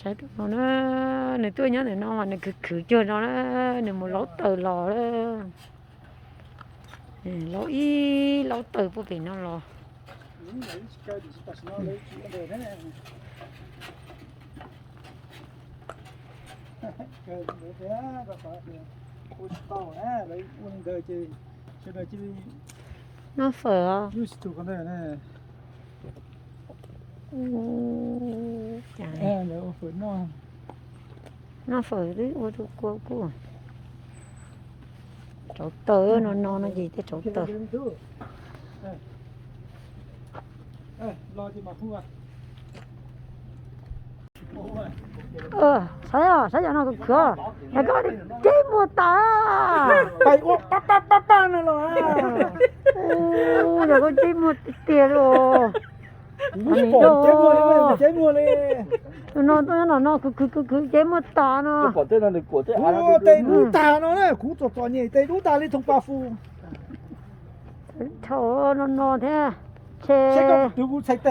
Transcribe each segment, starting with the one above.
Saib tus no na, nws tuaj nyob ntawm no mas nws khwv khwv cuag no na, nws mus laub taws los. Laub ib laub taws puag pem no los. Noj fawm os. Noj fawm twb ua tus kua kuj rauv taws no no no ces tej rauv taws. Saib, saib cov no khwv, es koj ceb muag tas. Pais ua pab pab pab pab no los. Ua yog koj ceb muag tiag tiag li os. Tus no tuaj nyob no no khwv khwv khwv khwv ceb muag tas no. Ua tes dub tag no na, kuv txom txom nyem tes dub tag li thooj pa fu. Thaum no no thiab. Txhais tes,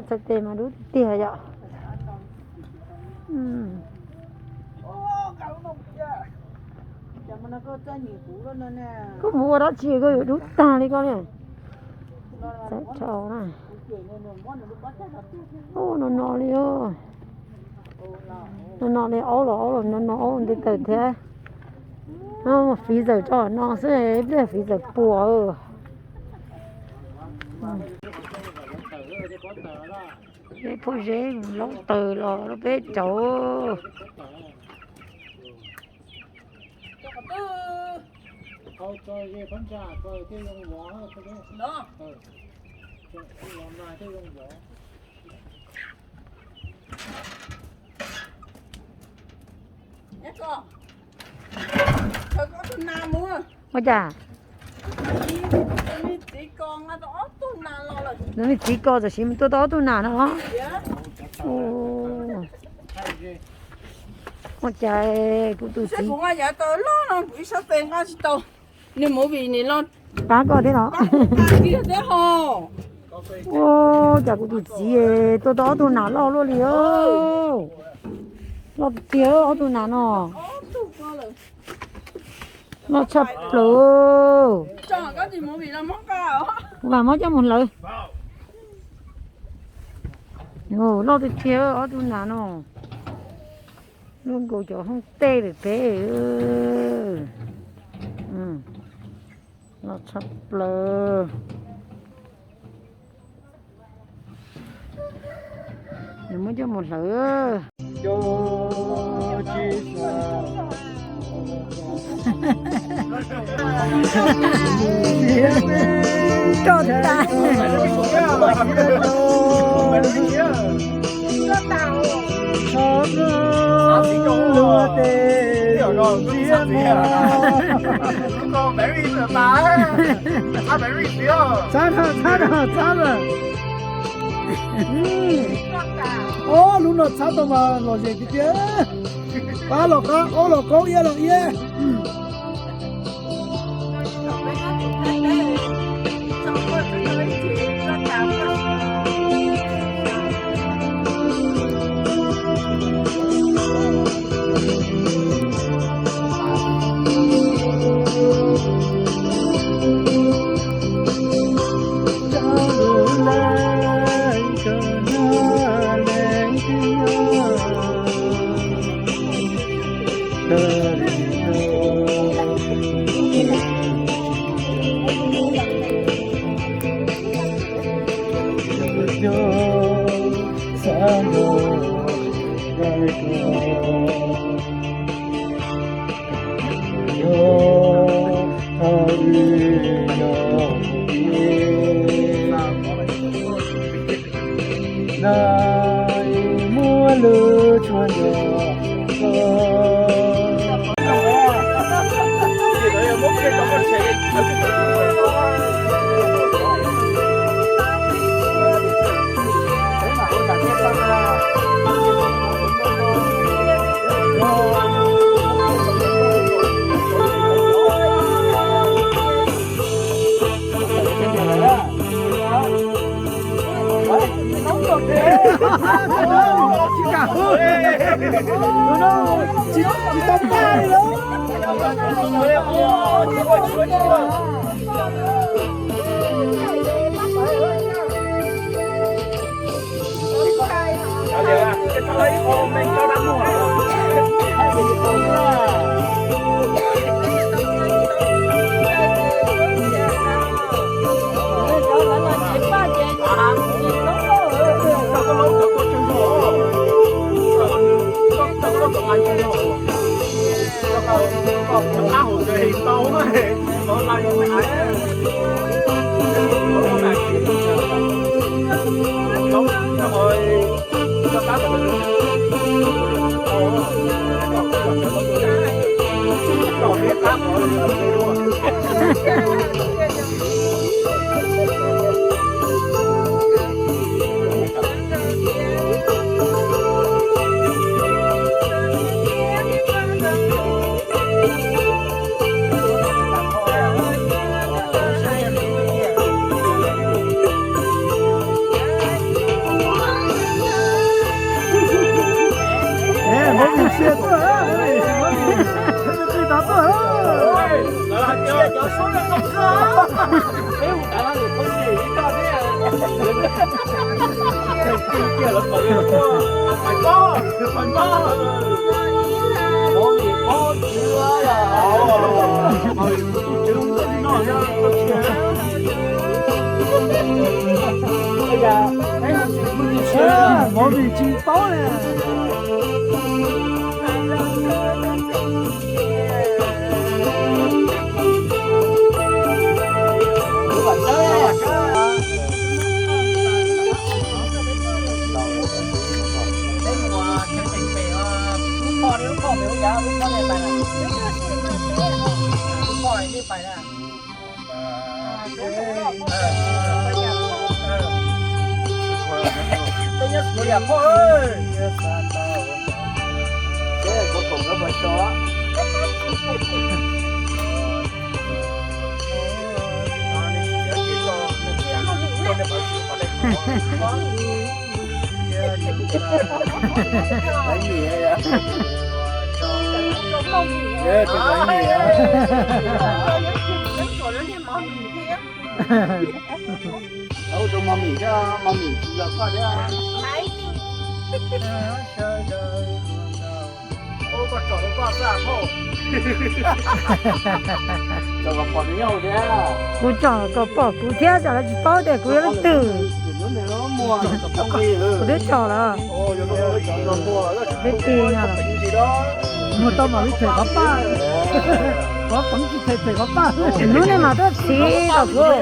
txhais tes mas dub tiag yom. Koj mus ua dab tsi koj yuav dub tag li koj li. Txav rau na. Ub, no no li. No no li, aub los aub los no no, aub nti taws thiab. Fiv zawm tso no xwb, pliag fiv zawm puas. Peb phooj ywg laub taws los rau peb rauv. Ua cas? Nws txiv ko txawm siv mus tua tau ob tug nas no. Ua cas kuv tus txiv, nws mus vim nws los pab koj thiab los. Ua cas kuv tus txiv tua tau ob tug nas loj luaj li. Loj tiag tiag ob tug nas no. Loj tshaj plaws. Kuv vam Hmoob coj mus hlawv. Loj tiag tiag ob tug nas no. Luaj nkaus cov hoob teb lawm peb. Loj tshaj plaws. Nws muab coj mus hlawv. Roj tas. Txhab na, txhab na, txhab na. Ob lub no txhab tau mas lom zem tiag tiag. Qab los qab, qaub los qaub, iab los iab. Mov vim tsis paub li. Kuv tsom kom pom kuv thiab, tsam lawv tsis paub tias kuv yog leej twg. Kuv twb tsom lawm. Peb tig no. Muag tau mam li them qhov paj. Qhov peev tsis them them qhov paj. Hnub nej mam tuaj txhiv tom kuv.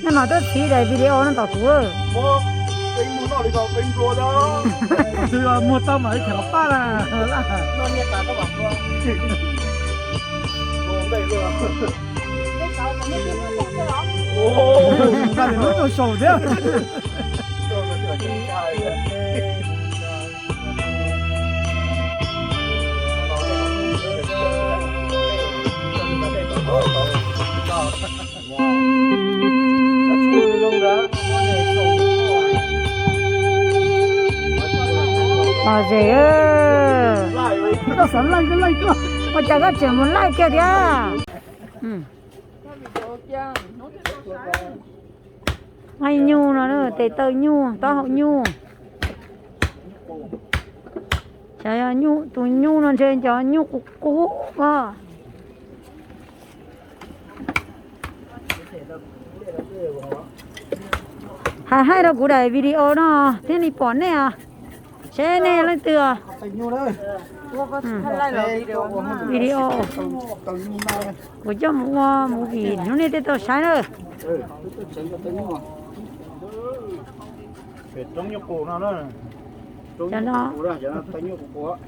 Nej mam tuaj txhiv daim video no tom kuv. Muag tau mam li them qhov paj na. Lub rau saum thiab. Pom zem, koj xav laij koj laij koj, ua cas koj tseem mus laij kiag thiab? Laij nyuj no, tes taw nyuj, taub hau nyuj. Cov nyuj, tus nyuj no ntshe cov nyuj qub qub os. Hais haij rau kuv daim video no thiaj li pom nej os. Seb nej leej twg os. Video kuv coj mus ua movie hnub nej thiaj tau saib na.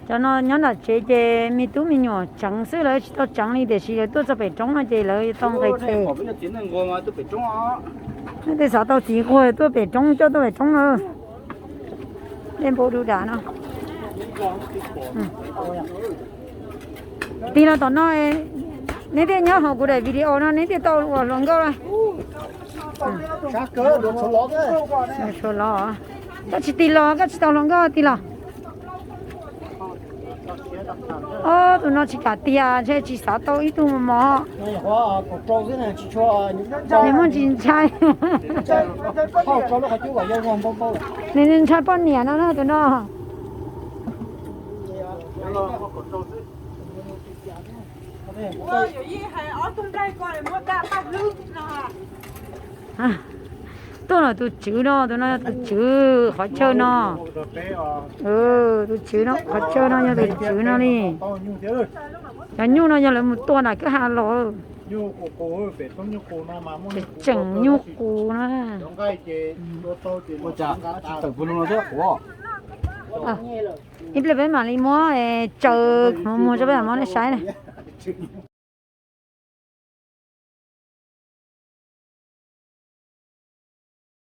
Cov no nyob nram tsev ces me tub me nyuam tseev xwb, lawv tsis tau tseev li, tiam sis lawv tuaj txog pem roob no ces lawv tau nqis tes. Nej twg xav tau txiv quag tuaj pem roob, coj tuaj pem roob na. Dej npau du dam no. Tig los tom no, neb thiaj nyob hauv kuv daim video no, neb thiaj tau ua hluas nkauj na. Sua los, koj tsis tig los, koj tsis tau hluas nkauj tig los. Ob tug no tsis kam tiag, ntshe tsis xav tau ib tug mos mos. Nws muaj ntsis ntshai. Nws ntshai poj niam no na tus no. Tuaj los tus tswv no, tus no yog tus tswv qhov chaw no. Tus tswv no, qhov chaw no yog tus tswv no li. Cov nyuj no yog lawv mus tua nram kwj ha los. Tseem nyuj qus no. Ib pliag peb mam li muab tsaws qhov muag rau peb mam muab nej saib na.